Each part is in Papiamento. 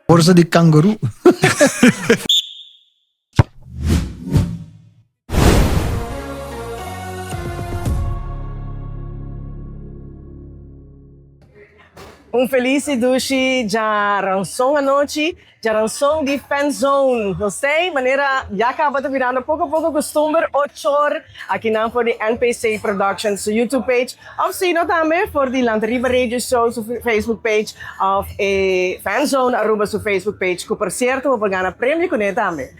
Forsa di kangaroo. Un felis y dushi djaranson anochi, djaranson di Fanzone. Nos tei manera ya caba ta birando poco poco custumber ochor akinan for di NPC Productions su YouTube page Of si no tambe for di Lanta Riba Radio Show su Facebook page of e Fanzone Aruba su Facebook page cu por cierto bo por gana premio cune tambe.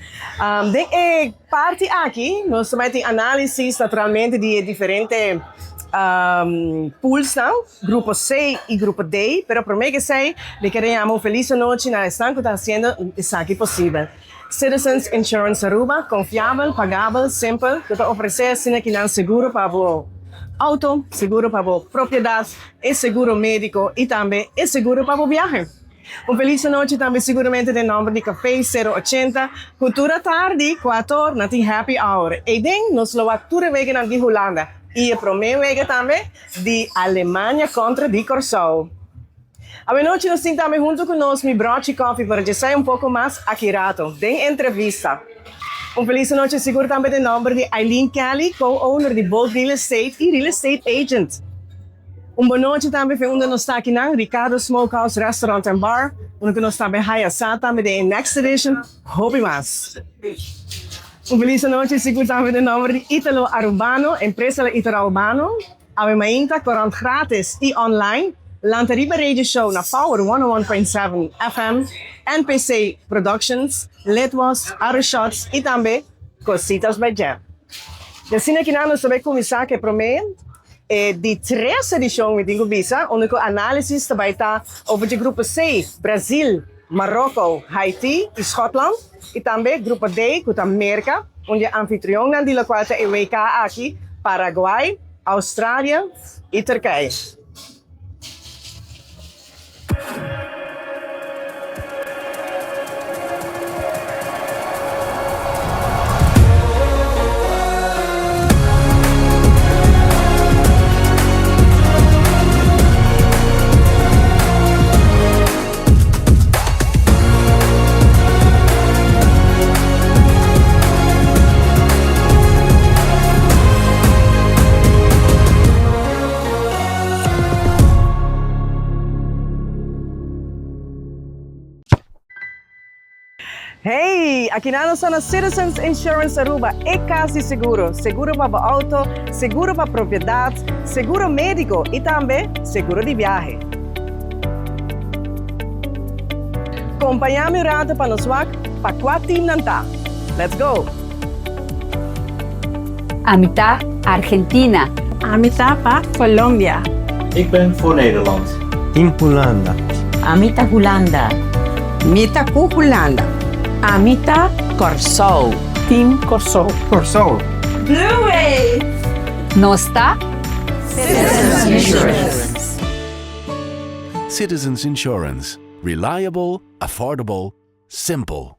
Den e parti aki nos ta bay tin analisis naturalmente di e diferente poolsnan, grupo C y grupo D, pero prome cu esey mi kere yama un feliz anochi na esnan cu ta haciendo esaki posibel. Citizens Insurance Aruba, confiabel, pagabel, simpel, cu ta ofrece asina ki nan seguro pa bo auto, seguro pa bo propiedad, e seguro medico y tambe e seguro pa bo biahe. Un feliz anochi tambe siguramente den nomber di Café Cero Ochenta, cu tur atardi cuator nan tin happy hour. Eyden nos lo wak tur e weganan di Hulanda y e prome wega tambe di Alemania contra di Corsou. Awenochi nos tin tambe hunto cu nos mi brochi coffee para djesai un poco mas aki rato den entrevista. Un feliz anochi sigur tambe den nomber di Eileen Kelly, co-owner di Bold Real Estate y Real Estate Agent. Un bonochi tambe fe unda nos ta akinan, Ricardo Smokehouse Restaurant and Bar, unda cu nos tambe haya sa tambe den e next edition hopi mas. Un feliz anochi sigur tambe den nomber di Italo Arubano, Empresa la Italo Arubano. Awe mainta korant gratis y online, lanta riba radio show na Power 101.7 FM, NPC Productions, Litwas, Arushots y tambe Cositas by Jam. Di asina kinan nos ta bay cuminsa cu e prome e di tres edicion mi tin cu bisa, unda cu analisis ta bay ta over dje grupo C, Brazil, Marocco, Haiti y Schotland, y tambe grupo D cu ta Merca, un di e anfitrionnan di locual ta e WK aki, Paraguay, Australia y Turkije. Hey! Aki nan nos ta na Citizens Insurance Aruba, e cas di seguro. Seguro pa bo auto, seguro pa propiedad, seguro medico y tambe seguro di biahe. Compaña mi un rato pa nos wak pa cua team nan ta. Let's go! Ami ta Argentina. Ami ta pa Colombia. Ik ben voor Nederland. Team Hulanda. Ami ta Hulanda. Mi ta ku Hulanda. Ami ta Kòrsou. Team Kòrsou. Kòrsou. Blue Wave! Nos ta Citizens Insurance. Citizens Insurance, reliable, affordable, simple.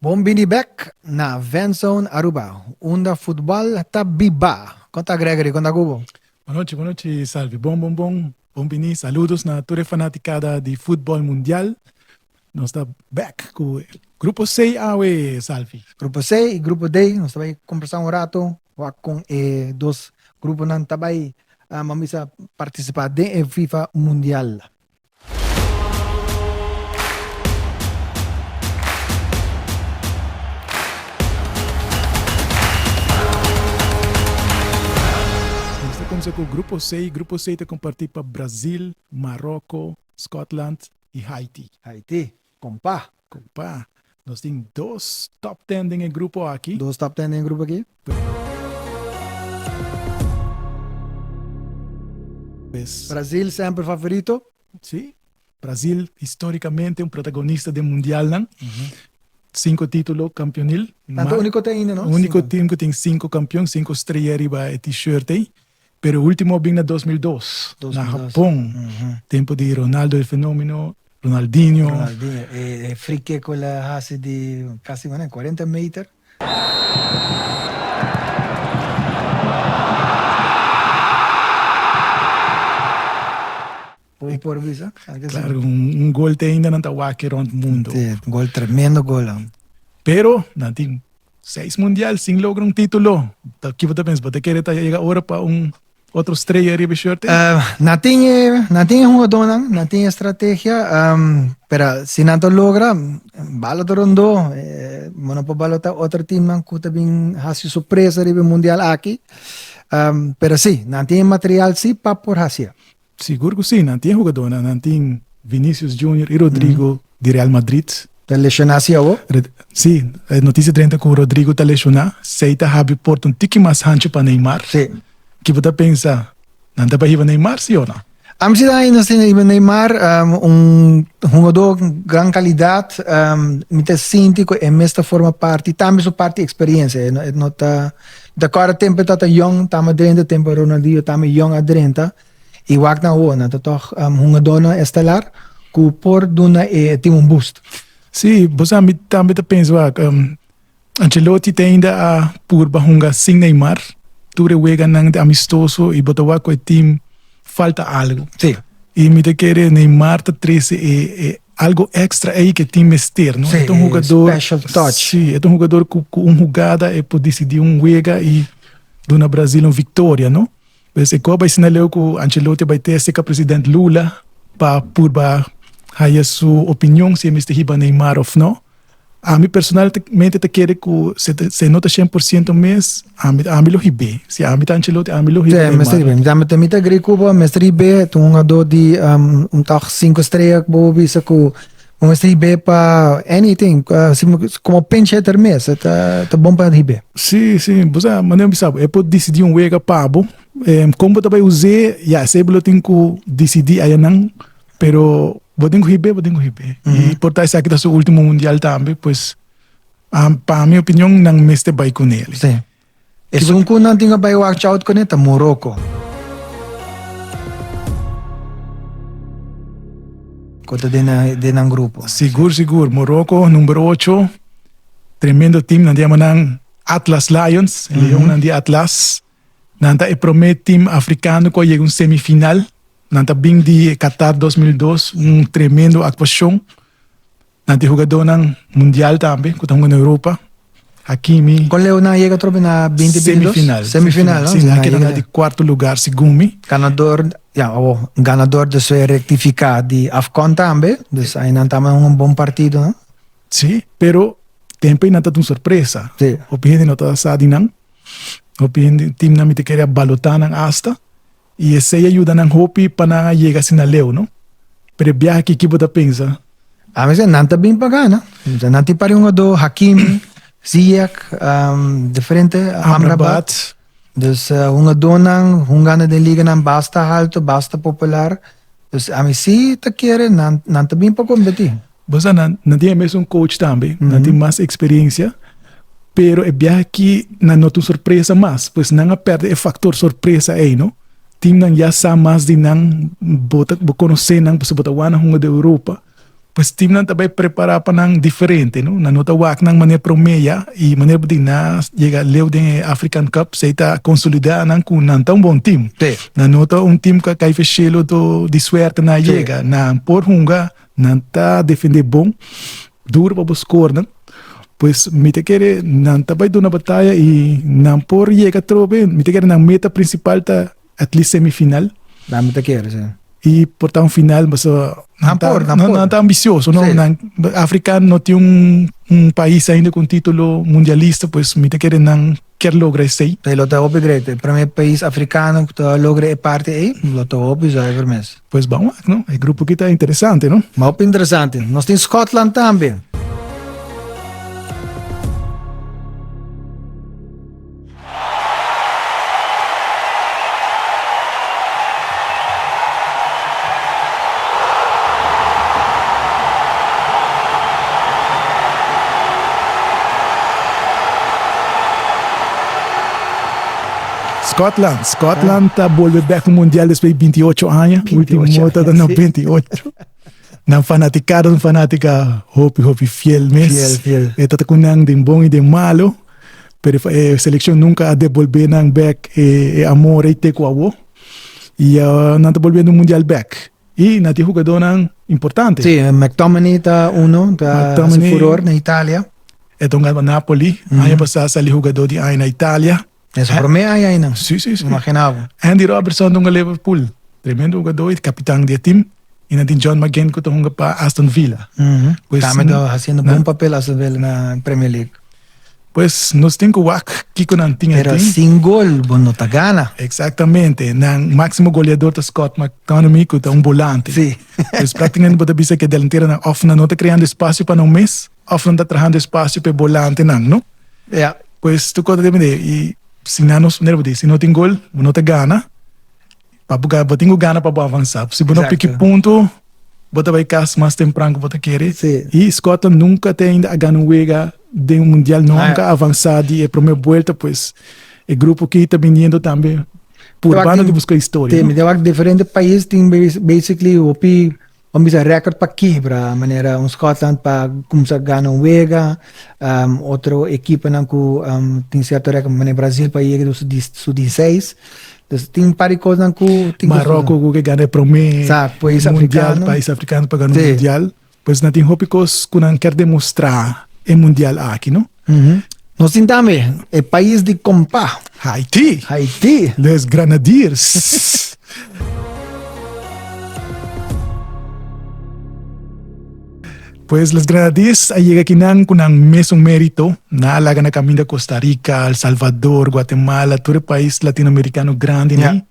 Bon bini bek na Fanzone Aruba, unda futbal ta biba. Kon ta Gregory, kon ta Cubo? Bonochi, bonochi Salvi. Bon, bon, bon. Bon bini. Saludos na tur e fanaticada di futbol mundial. Nos ta bek cu Grupo C awe, Salvi. Grupo C y Grupo D, nos ta bay combersa un rato wak con e dos gruponan ta bay, ban bisa, participa den e FIFA Mundial. Nos ta kumsa ku Grupo C. Grupo C ta kompartí pa Brazil, Maroko, Scotland i Haiti. Haiti, kompa. Kompa. Nos tin dos top ten den e grupo aki. Dos top ten den e grupo aki. Pues. Brazil semper favorito. Sí. Brazil historicamente un protagonista den mundialnan. Cinco titulo campeonil. Tanto unico te ainda, no? Unico team cu tin cinco campeon, cinco strella riba e t-shirt ey. Pero ultimo a bin na 2002, na Japon. Tempo di Ronaldo el Fenomeno. Ronaldinho. Ronaldinho, e e free kick ku el a hasi di kasi 40 meter. Por por bisa. Claro, un, un gol te ainda nan ta wak rond mundo. Sí, un gol tremendo gol. Pero nan tin seis mundial sin logra un título. Ta kibo ta pensa? Bo ta kere ta yega ora pa un otro estrella riba e shirt? Nan tin e, nan tin e hungadónan, nan tin e estrategia, pero si nan ta logra, bala ta rondó. Bo no por balotá otro teamnan ku ta bin hasi sorpresa riba e mundial aki. Pero si, nan tin e material si pa por hasié. Sigur ku si, nan tin e hugadónan, nan tin Vinicius Junior i Rodrygo di Real Madrid. Ta leshoná si awo? Si, e notisia drenta ku Rodrygo ta leshoná, esei ta habri porta un tiki mas hanchu pa Neymar. Si. Ki bo ta pensa? Nan ta bai hiba Neymar si o no? Ami si ta haña nos tin hiba Neymar, un hungadó gran kalidat, mi ta sinti ku e mes ta forma parti, tambe su parti eksperensia, e no ta, mi ta kòrda tempu e tabata yòn, tamba drenta, tempu Ronaldinho tambe yòn a drenta. I wak nan awor, nan ta tòg hungadónan estelar ku por duna e tim un boost. Sí, bo sa mi tambe ta pensa wak, Ancelotti te ainda a purba hunga sin Neymar tur e weganan di amistoso i bo ta wak ku e tim falta algu. Sí. I mi ta kere Neymar ta trese e e algo extra ei ku e tim mester, no? Sí, E ta un hugador, special touch. Sí, e ta un hugador ku ku un hugada e por disidí un wega i duna Brasil un viktoria, no? Pues e koba asina leu ku Ancelotti a bai teste ka president Lula pa purba haya su opinion si e mester hiba Neymar of no. Ami personalmente ta kere ku si e no ta 100% mes, ami ami lo hib'é. Si ami ta Ancelotti, ami lo hiba Neymar. Mester hib'é. Mi ta mi ta agree ku bo, mester hib'é. Ta un hungadó di un tòg sinku strea ku bo bisa ku Bo mester hib'é pa anything, komo pinch hitter mes, e ta ta bon pa hib'é. Sí, sí, bo sa, manera mi bisa bo, e por disidí un wega pa bo, kon bo ta bai us'é, ya, esei bo lo tin ku disidí ayanan, pero bo tin ku hib'é, bo tin ku hib'é. I por ta esaki ta su último mundial tambe, pues, pa mi opinion nan mester bai kuné. Sí. Esun ku nan tin a bai watch out kuné ta Morocco. Ku ta den den nan grupo. Sigur sigur Morocco number ocho tremendo team nan ta yama nan Atlas Lions e leonnan di Atlas nan ta e prome team africano ku a yega un semifinal nan ta bin di Qatar 2002 un tremendo actuacion. Nan tin hugadónan mundial tambe ku ta hunga na Europa. Hakimi. Kon leu nan a yega atrobe na binti binti dos? Semifinal. Semifinal, no? Si, nan a keda na di kuarto lugar segun mi. Ganador, ya, awor, ganador despues rektifiká di AFCON tambe. Dus ai nan tambe hunga un bon partido, no? Si, pero tempu ei nan ta un sorpresa. Si. Hopi hende no ta sa di nan. Hopi hende, timnan mi ta kere a balotá nan asta. I esei a yuda nan hopi pa nan a yega asina leu, no? Pero e biaha aki, ki bo ta pensa? Ami sa, nan ta bin pa gana. Nan tin par di hungadó, Hakimi, Ziyech, diferente, Amrabat. Dus hungadónan hungando den liganan basta halto, basta popular. Dus ami si ta kere nan nan ta bin pa kompetí. Bo sa nan nan tin e mesun coach tambe, nan tin mas experiencia, pero e biaha aki nan no ta un sorpresa mas, pues nan a perde e factor sorpresa ey no. Teamnan ya sa mas di nan, bo ta bo conoce nan pasobra bo ta wak nan hunga di Europa, pues teamnan ta bay prepara pa nan diferente no, nan no ta wak nan manera prome ya y manera bo di nan a yega leu den e African Cup esey ta consolida nan cu nan ta un bon team. Nan no ta un team cu a cay feshelo do di suerte nan a yega, nan por hunga. Nan ta defende bon, duro pa bo score nan. Pues mi ta kere nan ta bai duna bataya y nan por yega atrobe. Mi ta kere nan meta principal ta at least semifinal. Nan mi ta kere, si. Y por ta un final, pasobra Nan por, nan por. Nan ta ambicioso, no? Sí. Nan, Africa no tin un, un pais ainda cu un titulo mundialista, pues mi ta kere nan kier logra esey. Te lo ta hopi great. E prome pais africano cu ta logra e parti ey, lo ta hopi zuiver mes. Pues ban wak, no? E grupo aki ta interesante, no? Hopi interesante. Nos tin Scotland tambe. Scotland, Scotland ta bolbe bek un mundial despues di 28 aña. Ultimo ta na 98. Nan fanaticada un fanatica hopi hopi fiel mes. Fiel, fiel. E ta cu nan den bon y den malo, pero e seleccion nunca a debolbe nan bek e amor ey te cu awo. Y nan ta bolbiendo mundial bek. Y nan tin hugadornan importante. Sí, McTominay ta uno, ta haci furor na Italia. E ta hunga pa Napoli. Aña pasa sali hugador di aña na Italia. Esei promé aña einan. Sí, sí, sí. Imaginá bo. Andy Robertson ta hunga Liverpool. Tremendo hugador y kapitan di e team. Y nan tin John McGinn ku ta hunga pa Aston Villa. Pues, Tambe ta hasiendo bon papel Aston Villa na Premier League. Pues nos tin ku wak kiko nan tin e Pero team. sin gol bo no ta gana. Exactamente. Nan máximo goleador ta Scott McTominay ku ta un volante. Sí. Pues prácticamente bo ta bisa ku e delanteronan òf nan no ta kreando espacio pa nan mes òf nan ta trahando espacio pa e volantenan, no? Ja. Pues tur cosa depende y si nan nos manera bo di si no tin gol bo no ta gana pa bo bo tin cu gana pa bo avansa si bo no piki punto bo ta bay cas mas tempran cu bo ta kere y Scotland nunca te ainda a gana un wega den un mundial nunca a avansa di e prome buelta pues e grupo aki ta biniendo tambe purbando di busca historia. Te mi ta wak diferente pais tin basically hopi Bo bisa record pa kibra, manera un Scotland pa kumsa gana un wega, otro ekiponan ku tin sierto record manera Brazil pa yega su su dieseis. Dus tin un par di kosnan ku tin ku Maroko ku ke gana e prome mundial, pais afrikano pa gana un mundial. Pues nan tin hopi kos ku nan kier demostra e mundial aki no. Nos tin tambe e pais di kompa. Haiti. Haiti. Les Grenadiers. Pues Les Grenadiers a yega kinan ku nan mesun merito. Nan a laga na kaminda Costa Rica, El Salvador, Guatemala, tur e pais latinoamericano grandi ni.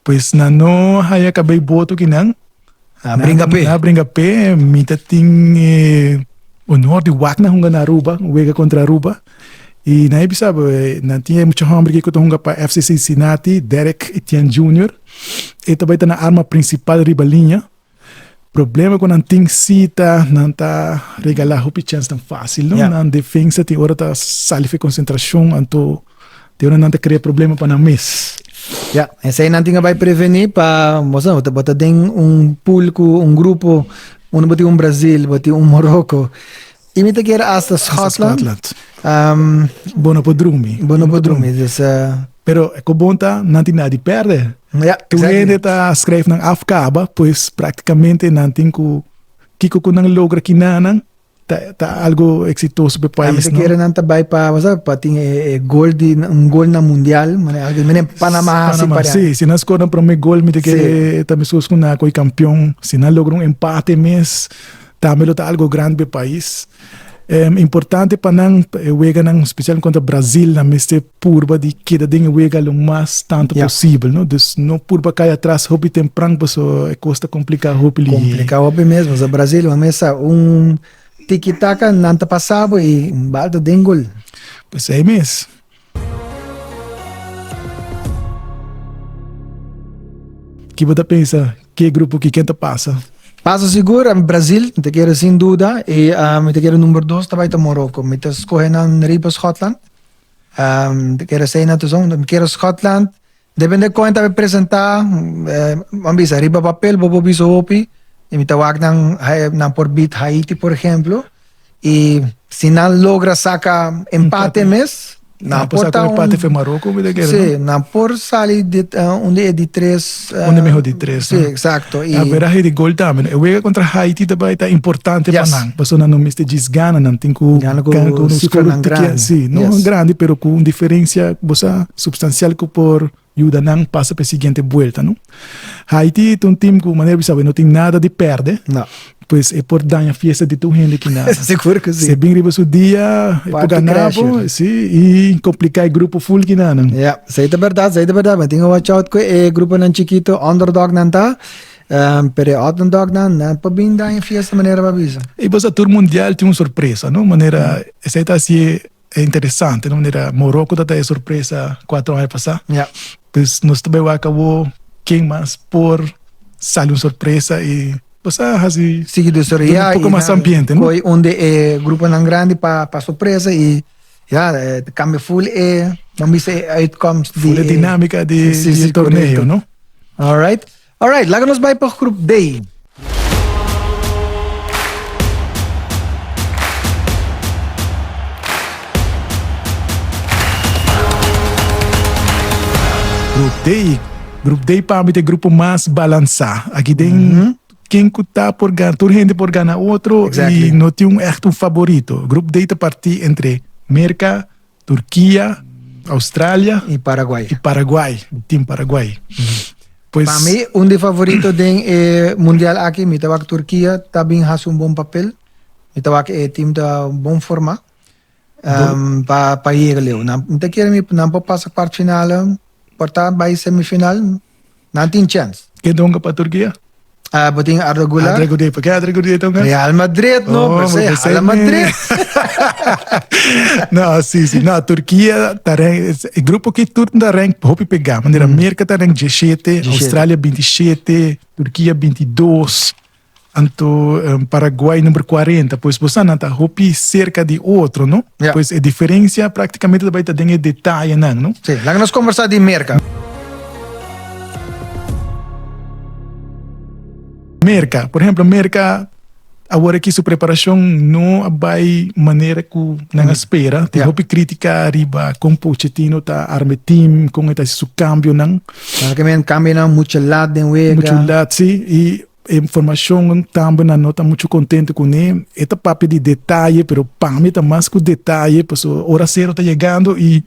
Pues nan no haya kabei boto kinan. Nan a bringa p'e. Nan a bringa p'e. Mi ta tin e honor di wak nan hunga na Aruba, wega kontra Aruba. I nan a bisa bo, nan tin e mucha hòmber aki ku ta hunga pa FC Cincinnati, Derek Etienne Junior. E ta bai ta nan arma prinsipal riba liña. Problema ku nan tin si ta nan ta regalá hopi chènsnan fásil, no? Nan defensa tin ora ta sali for konsentrashon, anto tin ora nan ta krea problema pa nan mes. Ya, esei nan tin a bai prevení pa, bo sa, bo ta den un pool ku un grupo unda bo tin un Brazil, bo tin un Morocco, i mi ta kere hasta Scotland. Scotland. Bo no por drumi. Bo no por drumi, dus. Pero e ku bon ta, nan tin nada di pèrdè. Ya, Tur hende ta skrijf nan af kaba, pues práktikamente nan tin ku kiko ku nan logra kinanan ta ta algo eksitoso pa e pais, no? Mi ta kere nan ta bai pa, bo sa, pa tin e gol di un gol na mundial, manera algu manera Panama hasi Panama, si, si nan skor nan promé gol mi ta kere ta meskos ku nan a kohe kampion, si nan logra un empate mes tambe lo ta algo grandi pa e pais. Importante pa nan e weganan special contra Brazil nan mester purba di keda den e wega lo mas tanto posibel no dus no purba kai atras hopi tempran paso e cos ta complica hopi lihe. Complica hopi mes paso Brazil bo mes sa un tiki taka nan ta pasa bo y un bal ta den gol. Pesey mes. Ki bo ta pensa ke grupo ki ken ta pasa? Pasa sigur Brazil, mi ta kere sin duda y mi ta kere number dos ta bai ta Morocco. Mi ta scoge nan riba Schotland. Mi ta kere esey nan ta son. Mi kere Schotland, depende con e ta bai presenta, bo a bisa riba papel bo por bisa hopi y mi ta wak nan nan por beat Haiti por ejemplo. Y si nan logra saca empate mes, nan por ta un empate fe Maroko, mi ta kere, Sí, nan por sali di un di e di tres. Un di mehor di tres. Sí, exacto. Y averahe di gol tambe. E wega contra Haiti ta bai ta importante pa nan. Pasobra nan no mester djis gana, nan tin cu gana cu un cifranan grandi. Sí, no grandi, pero cu un diferencia bo sa substancial cu por yuda nan pasa pa e siguiente buelta, no? Haiti ta un team ku manera bisa no tin nada di perde. No. Pues e por daña fiesta di tur hende ki na. Sigur ku si. Se bin riba su dia, e por gana bo, si, i kompliká e grupo full ki na nan. Ja, esei ta bèrdat, esei ta bèrdat. Mi tin ku watch out ku e gruponan chikito, underdog nan ta, pero e underdog nan, nan por bin daña fiesta manera bo a bisa. I bo sa tur mundial tin un sorpresa, no? Manera esei ta hasié E interesante, no? Manera Morocco ta ta e sorpresa cuatro aña pasá. Ja. Pues nos ta bai wak awo ken mas por sali un sorpresa y pues a haci Sigui desaroyá un poco mas ambiente, no? Koy un di e gruponan grandi pa pa sorpresa y ya cambia full e, ban bisa e uitkomst di Full e dinámica di di e torneo, no? Alright. Alright, laga nos bai pa groep D. D. Grupo D pa mi ta e grupo mas balansá. Aki den ken ku ta por gana, tur hende por gana otro i no tin un ègt un faborito. Grupo D ta partí entre Merka, Turkia, Australia i Paraguay. I Paraguay, team Paraguay. Pues, pa mi, un di favorito den e mundial aki, mi ta wak Turkia ta bin hasi un bon papel. Mi ta wak e team ta bon formá um, pa pa yega leu. Nan, mi ta kere mi nan por pasa kwart finale, por ta bai semifinal, nan tin chance. Ken ta hunga pa Turkia? Ah, bo tin Arda Güler. Arda Güler, pa ken Arda Güler ta hunga? Real Madrid, no, Oh, per se, per se Hala Madrid. No, si, si. No, Turkia ta rank, e grupo ki tur ta rank hopi pegá. Manera Merka ta rank 17, 17. Australia 27, Turkia 22, anto Paraguay number 40. Pues bo sa nan ta hopi cerca di otro, no? Ja. Pues e diferencia prácticamente ta bai ta den e detayenan, no? Sí, laga nos conversa di Merka. Merka, por ehemplo, Merka awor aki su preparacion no a bai manera cu nan a spera. Tin hopi critica riba con Pochettino ta arma e team, con e ta haci su cambionan. Nan ke men cambionan mucho laat den wega. Mucho laat, si. Y e formacion tambe nan no ta mucho contento cune. E ta papia di detaye, pero pa mi ta mas cu detaye, pasobra ora cero ta yegando y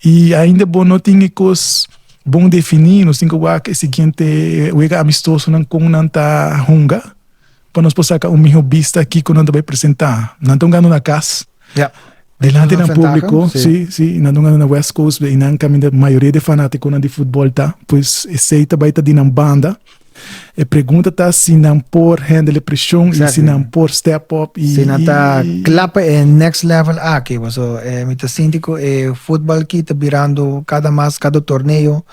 y ainda bo no tin e cos bon defini. Nos tin cu wak e siguiente wega amistosonan con nan ta hunga pa nos por saca un miho bista kico nan ta bay presenta. Nan ta hungando na cas. Ja. Delante nan publico, si, si, nan ta hungando na West Coast, y nan caminda mayoria di fanaticonan di futbol ta, pues esey ta bay ta di nan banda. E pregunta ta si nan por handle e presion y si nan por step up y Si nan ta cla pa e next level aki, paso mi ta sinti cu e futbal ki ta birando cada mas, cada torneo,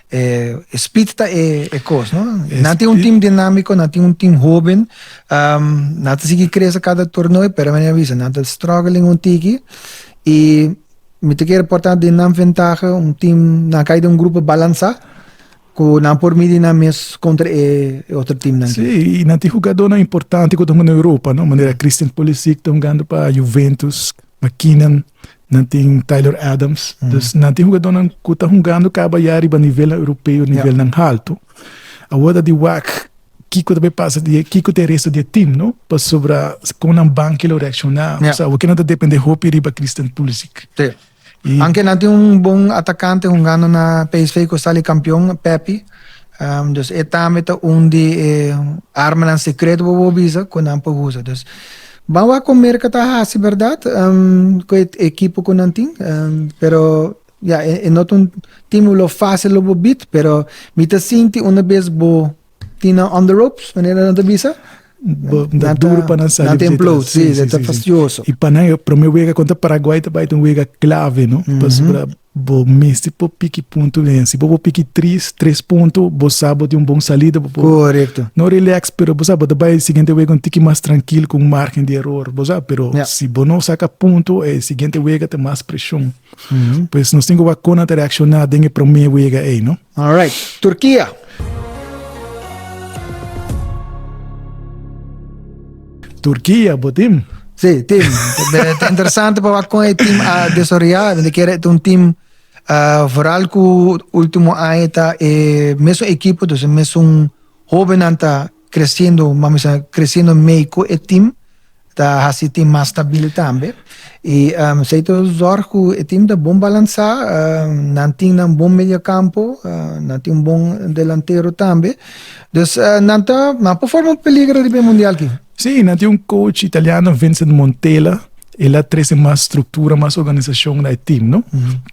e speed ta e cos, no? Nan tin un team dinamico, nan tin un team hoben, nan ta sigui crece cada torneo, pero manera mi a bisa, nan ta struggling un tiki y mi ta kere por ta den nan ventaha, un team, nan cay den un grupo balansa. Ku nan por midi nan mes kontra e otro teamnan. Sí, i nan tin hugadónan importante ku ta hunga na Europa, no? Manera Christian Pulisic ta hungando pa Juventus, McKinnon, nan tin Tyler Adams. Dus nan tin hugadónan ku ta hungando kaba ya riba nivelnan europeo, nivelnan haltu. Awor ta di wak kiko ta bai pasa di kiko ta e resto di e team, no? Pasobra kon nan banki lo reakshoná. Osea, awor ke nan ta depende hopi riba Christian Pulisic. Sí. Aunke nan tin un bon atakante hungando na PSV ku sali kampion, Pepi. Dus e tambe ta un di e armanan sekreto bo por bisa ku nan por usa. Dus ban wak kon Merka ta hasi bèrdat ku e ekipo ku nan tin. Pero ya e no ta un team lo fásil lo bo bit, pero mi ta sinti una bes bo tin nan on the ropes, manera nan ta bisa. Bo, da duro pa nan sali. Nan ta implode, sí, sí, ta fastidioso. I pa nan, prome wega kontra Paraguay ta bai ta un wega clave, no? Mm -hmm. Pasobra bo mester por piki punto den. Si bo por piki tris, tres punto, bo sa bo tin un bon salida. Bo por, Correcto. No relax, pero bo sa bo ta bai siguiente wega un tiki mas tranquil ku un margen di error, bo sa. Pero yeah. si bo no saka punto, e siguiente wega ta mas preshon. Mm -hmm. Pues nos tin ku wak kon nan ta reakshoná den e prome wega ei, no? All right. Turkia. Turkia, bo team? Sí, team. Ta interesante pa wak kon e team a desaroyá. Mi ta kere ta un team uh, vooral ku último aña ta e mesun ekipo, dus e mesun hóbennan ta kresiendo, mami sa kresiendo mei ku e team. Ta hasi e team mas stabil tambe. I esei ta zorg ku e team ta bon balansá, nan tin nan bon mediocampo, nan tin un bon delantero tambe. Dus nan ta, nan por forma un peligro riba e mundial aki. Sí, nan tin un coach italiano, Vincent Montella, el a trese mas struktura, mas organisashon na e team, no?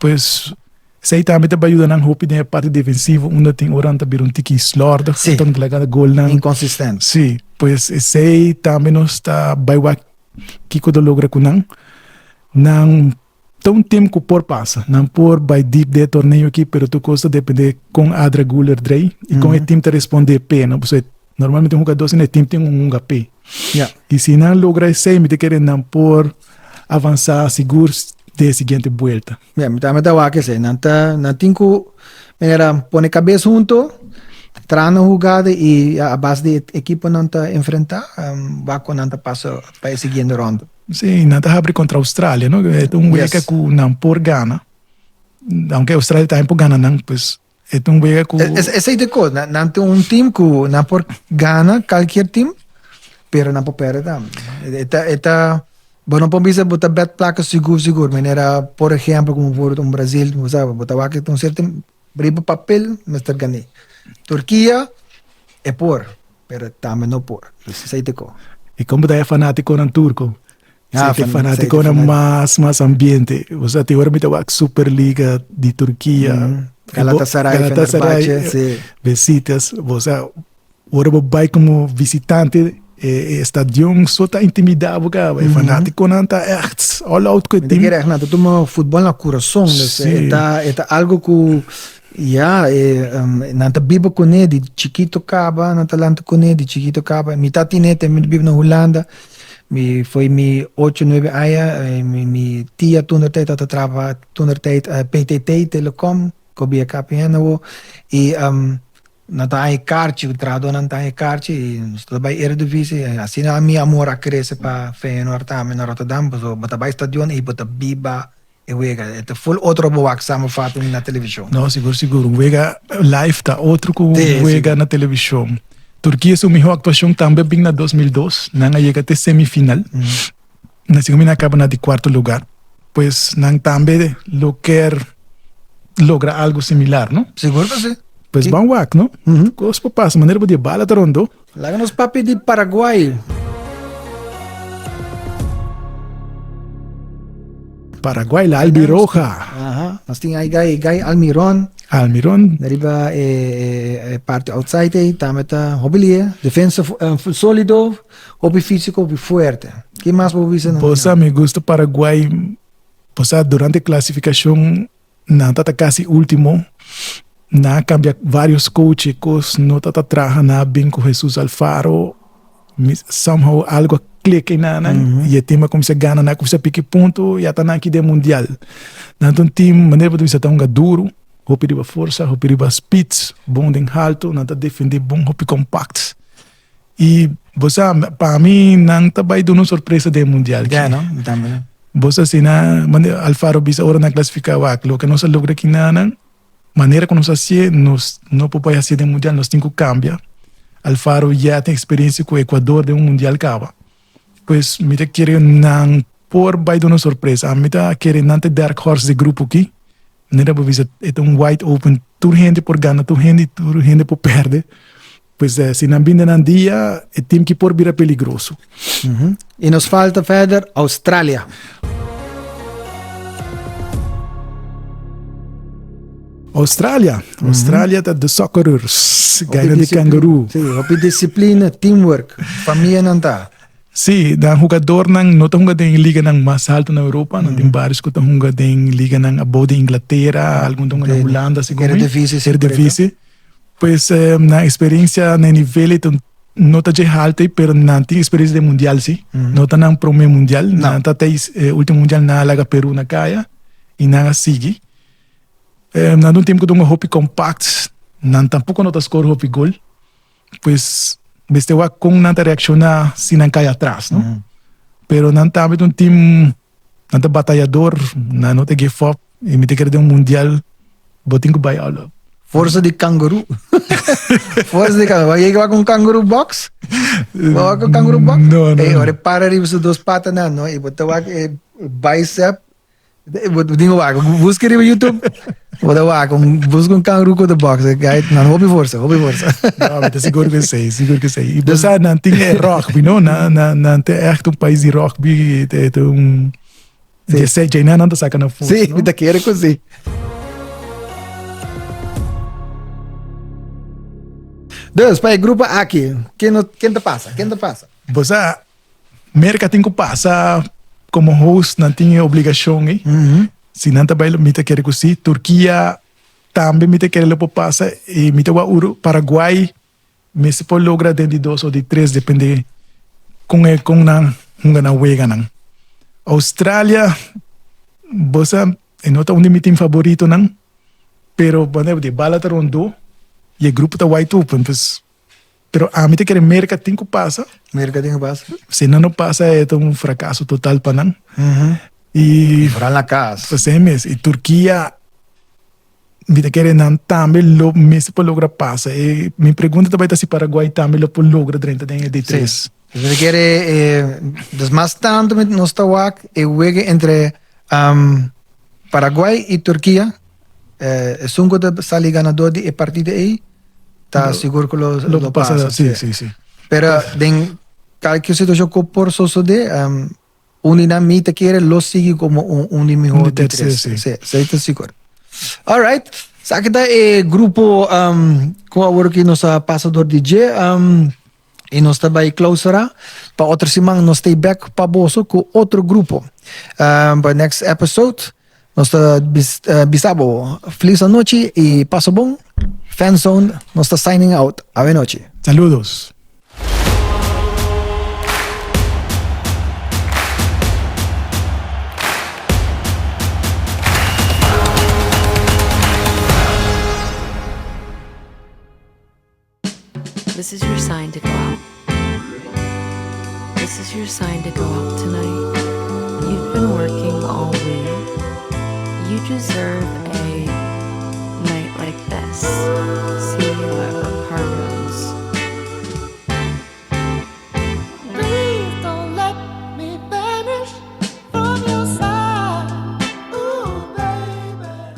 Pues Esei tambe ta bai yuda nan hopi den e parti defensivo unda tin ora nan ta bira un tiki slordig, Sí. ta laga golnan. Inconsistent. Sí, pues esei tambe nos ta bai wak kiko ta logra ku nan. Nan ta un team ku por pasa, nan por bai deep den e torneo aki, pero tur kos ta depende kon Adra Guler drei i kon e team ta responde p'e, no? Pasobra normalmente un hugadó asina e team tin un hunga p'e. Ja. I si nan logra esei mi ta kere nan por avansa sigur den e siguiente buelta. Ja, mi tambe ta wak esei. Nan ta, nan tin ku manera pone kabes hunto, traha nan hugada i a base di e ekipo nan ta enfrentá, wak kon nan ta pasa pa e siguiente ronda. Sí, nan ta habri kontra Australia, no? E ta un wega Yes. ku nan por gana. Aunke Australia tambe por gana nan, pues. E ta un wega ku. Esei ta e kos, nan tin un team ku nan por gana kalkier team, pero nan por pèrdè tambe. E ta, e ta, bo no por bisa bo ta bèt plaka sigur sigur, manera por ehèmpel komo por un Brazil, bo sa, bo ta wak un sierto riba papel mester gané. Turkia e por, pero tambe no por. Esei ta e kos. I kon bo ta e fanátikonan turko? Ah, Sete fanaticonan mas, mas ambiente. O sea, te ora mi ta wak Superliga di Turquia. Galatasaray, Galatasaray, Fenerbahce, sí. Besiktas. O sea, ora bo bai como visitante, e stadion so ta intimida bo caba. E fanaticonan ta echt all out cu e Mi ta team. kere echt, nan ta tuma futbol na curason. Dus e ta algo cu, ya, nan ta biba cune di chikito caba, nan ta lanta cune di chikito caba. Mi ta tine, te mi ta biba na Hulanda. Mi foi mi ocho nuebe aña mi tia toentertijd tabata traha toentertijd PTT Telecom ku bia KPN awo i nan ta haña karchi trahadónan ta haña karchi i nos ta bai Eredivisie asina mi amor a krese pa Feyenoord tambe na Rotterdam pasobra bo ta bai stadion i bo ta biba e wega e ta ful otro bo wak samenvatting na televishon. No, sigur sigur. Un wega live ta otro ku un wega na televishon. Turkia su mihó aktuashon tambe a bin na 2002. Nan a yega te semifinal. Na segun mi nan a kaba na di kuarto lugar. Pues nan tambe lo kier logra algo similar, no? Sigur ku si. Pues ban wak, no? Kos por pasa. Manera bo di e bala ta rondó. Laga nos papia di Paraguay. Paraguay, la Albiroja. Aha, nos tin ahí Guy, Guy Almiron. Almiron. Riba e parti outside ei, tambe ta hopi lie. Defensa solido, hopi fisico, hopi fuerte. Ki mas bo bisa? Bo sa mi gusta Paraguay, bo sa durante clasificacion Nan ta ta casi ultimo. Nan a cambia varios coach e cos no ta ta traha nan a bin cu Jesus Alfaro mi somehow algo a click eynan nan y e team a cuminsa gana nan a cuminsa piki punto y ata nan aki den mundial. Nan ta un team manera bo ta bisa ta hunga duro hopi riba forsa hopi riba speed bon den halto nan ta defende bon hopi compact y bo sa pa mi nan ta bay duna un sorpresa den mundial aki. Ya no, mi tambe no. Bo sa asina, manera Alfaro bisa ora nan klasifiká wak, loke nos a logra kinanan, manera ku nos a hasié, nos no por bai hasié den mundial, nos tin ku kambia. Alfaro ya tin eksperensia ku Ecuador den un mundial kaba. Pues mi ta kere nan por bai duna un sorpresa. Ami ta kere nan ta e dark horse di grupo aki. Manera bo bisa e ta un wide open, tur hende por gana tur hende i tur hende por pèrdè. Pues si nan bin den nan dia, e team ki por bira peligroso. I nos falta verder Australia. Australia, Australia ta de Socceroos, gaina di kangaroo. Sí, hopi disciplina, teamwork, famia nan ta. Sí, nan hugadornan no ta hunga den liganan mas halto na Europa, nan tin varios ku ta hunga den liganan abou di Inglatera, algun ta hunga na Hulanda, segun mi. Eredivisie, sí, Eredivisie. Pues nan experiencia na e nivel ei no ta dje halto ei, pero nan tin experiencia den mundial sí. No ta nan prome mundial, nan ta ta e ultimo mundial nan a laga Peru na kaya i nan a sigui. Nan ta un team ku ta hunga hopi compact, nan tampoco no ta score hopi gol. Pues mester wak kon nan ta reacciona si nan kai atras, no? Pero nan tambe ta un team, nan ta batayador, nan no ta give up y mi ta kere den un mundial bo tin ku bai all out. Forsa di kangaroo. Forsa di kangaroo. Bo yega wak un kangaroo box? Bo wak un kangaroo box? No, no. Ey, ora e para riba su dos patanan, no? Y bo ta wak e bicep. Bo tin ku wak. Buska riba YouTube. Bo ta wak. Buska un kangaroo ku ta box. Guy, nan hopi forsa, hopi forsa. No, mi ta sigur ku esei, sigur ku esei. I bo sa, nan tin e rugby, no? Nan, nan, nan ta echt un pais di rugby. E ta un... Sí. Dje dje nan ta saka nan forsa, Sí, no? mi ta kere ku sí. Dus, pa e grupo aki, ken no, ken ta pasa? Ken ta pasa? Bo sa, Merka tin ku pasa komo host, nan tin e obligashon ei. Si nan ta bai, mi ta kere ku sí. Turkia tambe mi ta kere lo por pasa i mi ta wak uru Paraguay mester por logra den di dos o di tres depende kon e kon nan hunga nan weganan. Australia bo sa e no ta un di mi team favoritonan pero bo di bala ta rondó i e grupo ta wide open pues Pero ami ta kere Merca tin cu pasa. Merca tin cu pasa. Si nan no pasa e ta un fracaso total pa nan. Y Vooral na cas. Así mes. Y Turquia. Mi ta kere nan tambe lo mester por logra pasa. E mi pregunta ta bai ta si Paraguay tambe lo por logra drenta den e di tres. Mi ta kere e dus mas tanto mi nos ta wak e wega entre Paraguay y Turkia. Esun ku ta sali ganador di e partido ei ta sigur ku lo lo pasa. Si, si, si. Pero den kalke situacion ku por sosode Un di nan mi ta kere lo sigui como un, un di mihor di tres. Sí, sí. Sí, ta sigur. All right. Sa ki ta e grupo um, ku awor ki nos a pasa door di dje um, y nos ta bai clausura. Pa otro siman nos stay back pa boso ku otro grupo. Um, pa next episode nos ta bis, uh, bisa bo feliz anochi y paso bon. Fanzone nos ta signing out. Awe nochi. Saludos. This is your sign to go out. This is your sign to go out tonight. You've been working all week. You deserve a night like this. See you at Ricardo's. Please don't let me vanish from your side. Ooh, baby.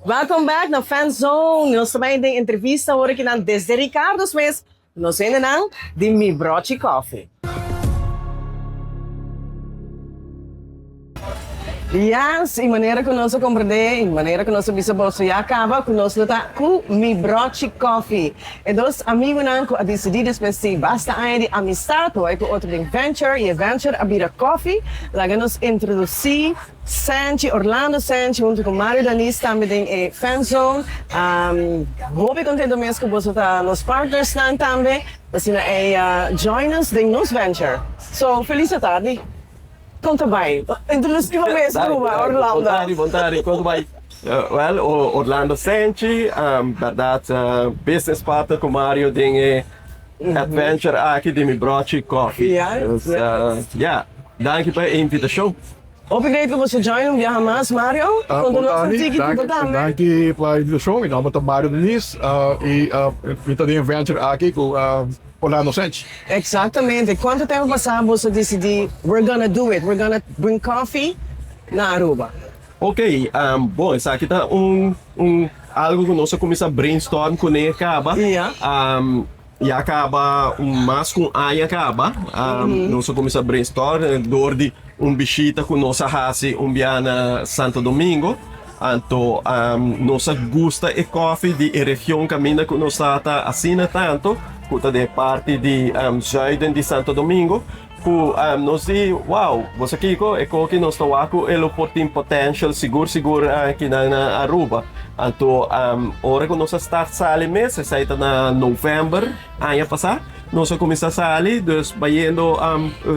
Welcome back na Fan Zone. Nos ta bai den entrevista awor aki nan desde Ricardo's mes. Nos hendenan di Mi Brochi Coffee. Yes, y manera cu nos a comprende y manera cu nos a bisa boso ya caba cu nos lo ta cu Mi Brochi Coffee. E dos amigonan cu a dicidi despues di basta aña di amistad pa bay cu otro den venture y e venture a bira coffee. Laga nos introduci Sanchi, Orlando Sanchi hunto cu Mario Danis tambe den e Fan Zone. Hopi contento mes cu boso ta nos partnersnan tambe. Asina ey join us den nos venture. So, feliz atardi. Kon ta bai? Introduci bo mes Cuba, Orlando. Bon tardi, bon tardi. Kon ta bai? Well, Orlando Senchi, bèrdat business partner ku Mario den e adventure aki di mi brochi coffee. Dus, ya, danki pa e invitashon. Hopi great ku boso join un biaha mas, Mario. Konta nos un tiki tipo tambe. Danki pa e invitashon. Mi nomber ta Mario Deniz i mi ta den e venture aki ku Orlando Senchi. Exactamente. Cuanto tempo pasa boso dicidi we're gonna do it, we're gonna bring coffee na Aruba? Ok, bon esaki ta un un algo cu nos a cuminsa brainstorm cune caba. Ya caba un mas cu un aña caba. Nos a cuminsa brainstorm door di un bishita cu nos a haci un bia na Santo Domingo. Anto nos a gusta e koffie di e region kaminda ku nos ta ta asina tanto ku ta den e parti di zuiden di Santo Domingo ku nos di wow bo sa kiko e koki nos ta wak ku e lo por tin potential sigur sigur akinan na Aruba. Anto ora ku nos a start sali mes esei ta na november aña pasa nos a kuminsá sali dus bayendo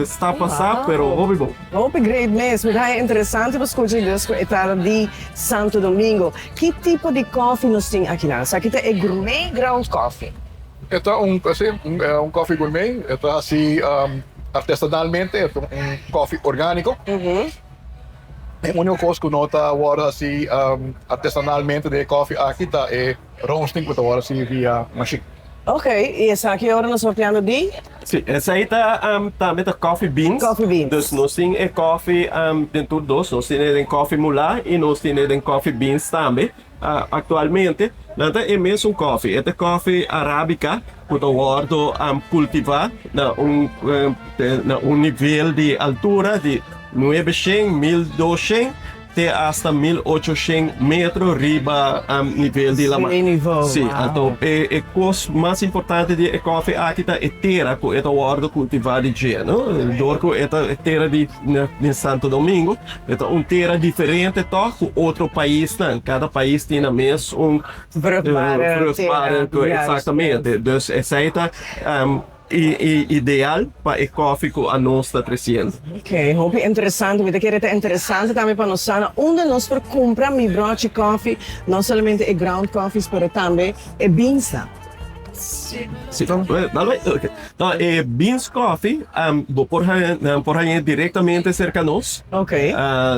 stap pa stap pero hopi bon. Hopi great mes, mi ta haña interesante pa scucha dus cu e trata di Santo Domingo. Ki tipo di koffie nos tin akinan? Esaki ta e gourmet ground coffee. E ta un si, un koffie gourmet, e ta hasi artesanalmente, e ta un koffie organico. E unico cos cu no ta wordo hasi artesanalmente den e koffie aki ta e roasting cu ta wordo hasi via machine. Ok, y esaki ora nos papiando di? Si, esei ta tambe ta coffee beans. Coffee beans. Dus nos tin e coffee den tur dos, nos tin e den coffee mulá y nos tin e den coffee beans tambe. Actualmente nan ta e mesun coffee, e ta coffee arabica cu ta wordo cultiva na un na un nivel di altura di nuebeshen, 1200. Te hasta 1800 metro riba nivel di laman. Sí, anto e kos mas importante di e koffie aki ta e tera ku e ta wòrdu kultivá di dje, no? Dor ku e ta e tera di di Santo Domingo, e ta un tera diferente tòg ku otro paisnan. Kada pais tin nan mes un Vruchtbare tera. Eksaktamente. Dus esei ta. E ideal pa e koffie ku anos ta tresiendo. Ok, hopi interesante. Mi ta kere ta interesante tambe pa nos sa na unda nos por kumpra Mi Brochi Koffie, no solamente e ground coffees pero tambe e beansnan. Si, okay. No, e beans coffee, bo por haña, por haña directamente cerca nos. Okay.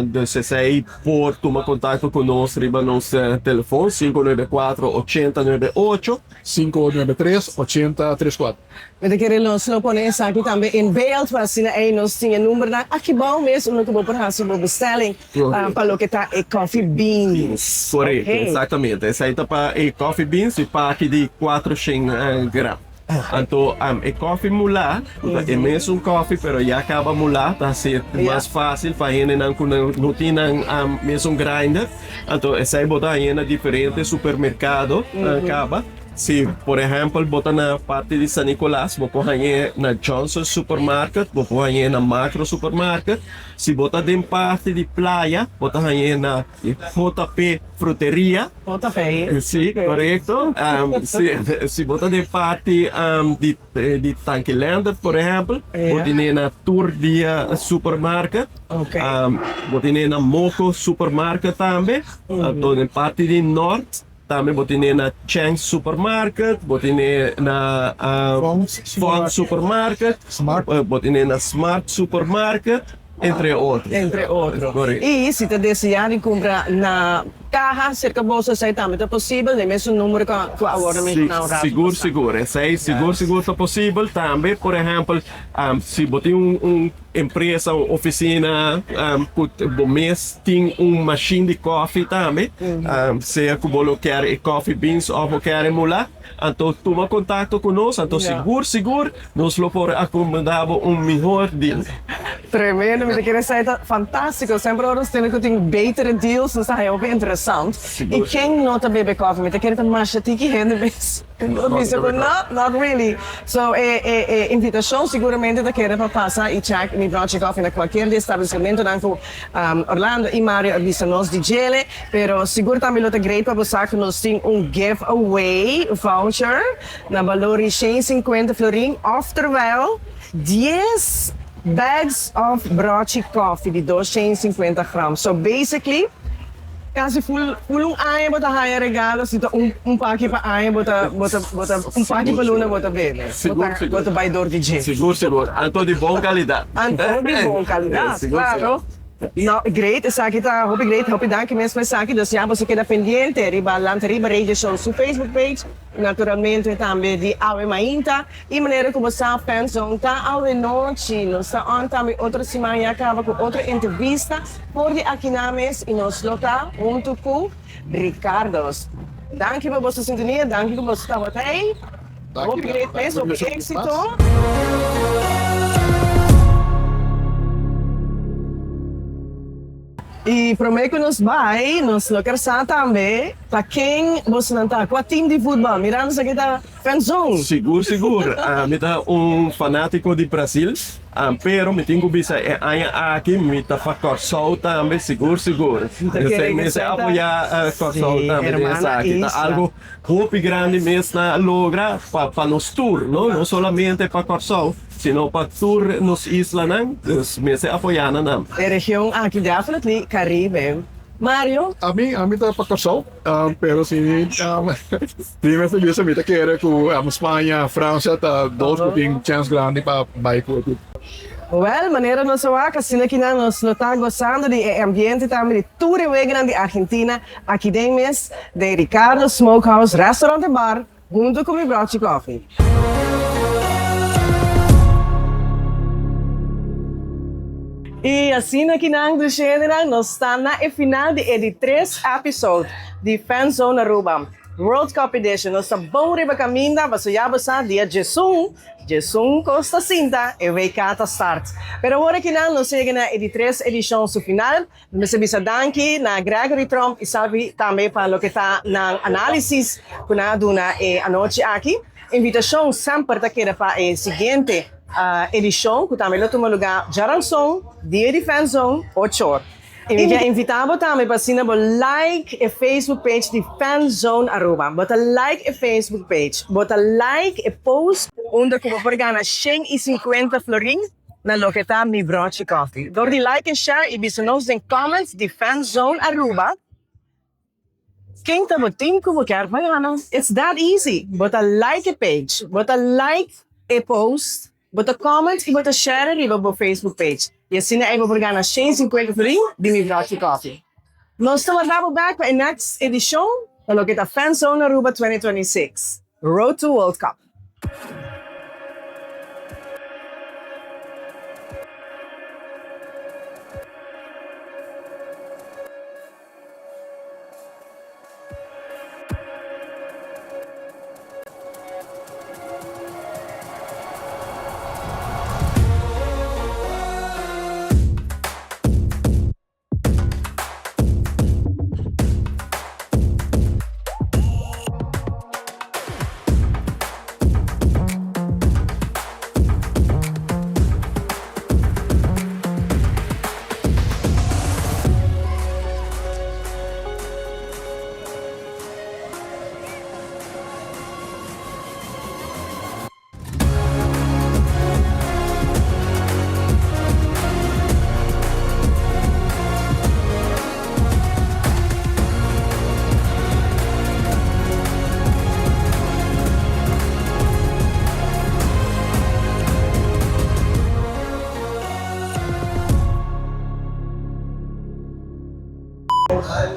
Dus esei por tuma contacto cu nos riba nos telefon 594 8098. 593 8034. Mi ta kere nos lo pone esaki tambe in beeld pa asina ei nos tin e numbernan aki bou mes unda ku bo por hasi bo bestelling pa loke ta e coffee beans. Korekto, exactamente. Esei ta pa e coffee beans di paki di 400 gram. Anto e coffee mulá ku ta e mesun coffee pero ya kaba mulá ta hasi mas fácil pa hendenan ku no tin nan mesun grinder. Anto esei bo ta haña na diferente supermerkado kaba. Si por ehèmpel bo ta na parti di San Nicolas bo por hañ'é na Johnson Supermarket, bo por hañ'é na Makro Supermarket. Si bo ta den parti di Playa bo ta hañ'é na JP Fruteria. JP. Si, korekto. Si, si bo ta den parti di di Tanki Leendert por ehèmpel bo tin'é na Tur Dia Supermarket. Bo tin'é na Moko Supermarket tambe. Anto den parti di Nort. Tambe bo tine na Chang Supermarket, bo tine na Fong Supermarket, bo tine na Smart Supermarket, entre otro. Entre otro. Y si ta desea di cumpra na caha cerca boso esey tambe ta posibel den mesun numero cu awor a menciona un rato Sigur, sigur. Esey sigur, sigur ta posibel. Tambe, por ehempel, si bo tin un empresa, un oficina cu bo mes tin un machine di koffie tambe, sea cu bo lo kier e coffee beans of bo kier e mula, anto tuma contacto cu nos, anto sigur sigur nos lo por acomoda bo un mihor deal. Tremendo, mi ta kere esei ta fantastico, semper ora nos tende cu tin betere deals nos ta haya hopi interesant. Y ken no ta bebe koffie? Mi ta kere ta masha tiki hende mes. Lo bisa cu no, not really. So e e e invitacion seguramente ta keda pa pasa y check mi brochi coffee na cualkier di establecimentonan cu Orlando y Mario a bisa nos di djele. Pero sigur tambe lo ta great pa bo sa cu nos tin un give away voucher na balor di shen cincuenta florin of terwijl dies bags of brochi coffee di dos shen cincuenta gram. So basically. Casi full full un aña bo ta haya regalo si ta un un paki pa aña bo ta bo ta bo ta un paki pa luna bo ta bebe bo ta bo ta bay door di dje. Sigur sigur anto di bon calidad. Anto di bon calidad claro. No great esaki ta hopi great hopi danki mes pa esaki dus ya boso keda pendiente riba Lanta Riba Radio Show su Facebook page naturalmente tambe di Awe Mainta y manera cu bo sa Fanzone ta awe nochi nos ta on tambe otro siman ya caba cu otro entrevista. For di akinan mes y nos lo ta hunto cu Ricardos. Danki pa boso sintonia, danki cu boso tabata ey. Hopi great mes, hopi exito. Y prome cu nos bay, nos lo ker sa tambe pa ken bosonan ta, cua team di futbal. Mirando esaki ta Fanzone. Sigur sigur, mi ta un fanatico di Brasil. Pero mi tin ku bisa e aña aki mi ta pa Kòrsou tambe sigur sigur. Esei mester apoyá Kòrsou tambe den esaki. Ta algu hopi grandi mes nan a logra pa nos tur, no no solamente pa Kòrsou sino pa tur nos islanan. Dus mester apoyá nan nan. E region aki definitely Caribe. Mario? Ami ami ta pa Kòrsou pero si mi mester bisa mi ta kere ku Spaña, Francia ta dos ku tin chèns grandi pa bai ku ekipo. Wèl, manera nos a wak, asina kinan nos lo ta gosando di e ambiente tambe di tur e weganan di Argentina aki den mes den Ricardo Smokehouse Restaurant en Bar hunto ku mi brochi koffie. I asina kinan dushendenan nos ta na e final di e di tres episode di Fanzone Aruba. World Cup Edition, nos ta bon riba caminda, paso ya bo sa dia djesun, djesun cos ta sinta, e WK ta start. Pero awor akinan nos yega na e di tres edicion su final, mi mester bisa danki na Gregory Tromp y Salvi tambe pa loke ta nan analisis cu nan a duna e anochi aki. Invitacion semper ta keda pa e siguiente edicion cu tambe lo tuma lugar djaranson, dia di Fanzone, ocho or. I mi ke invitá bo tambe pa asina bo like e Facebook page di Fanzone Aruba. Bo ta like e Facebook page, bo ta like e post unda ku bo por gana 150 florin na loke ta Mi Brochi Coffee. Dor di like en share i bisa nos den comments di Fanzone Aruba. Ken ta bo team ku bo kier pa gana? It's that easy! Bo ta like e page, bo ta like e post, bo ta comment i bo ta share riba bo Facebook page. I asina ei bo por gana shen sinkuenta florin di mi Brochi Coffee. Nos ta warda bo bek pa e next edishon pa loke ta Fanzone Aruba 2026, Road to World Cup.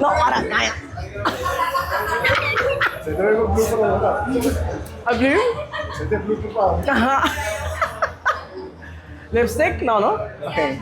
No, ora, naya. A blue? Lipstick? No, no? Okay.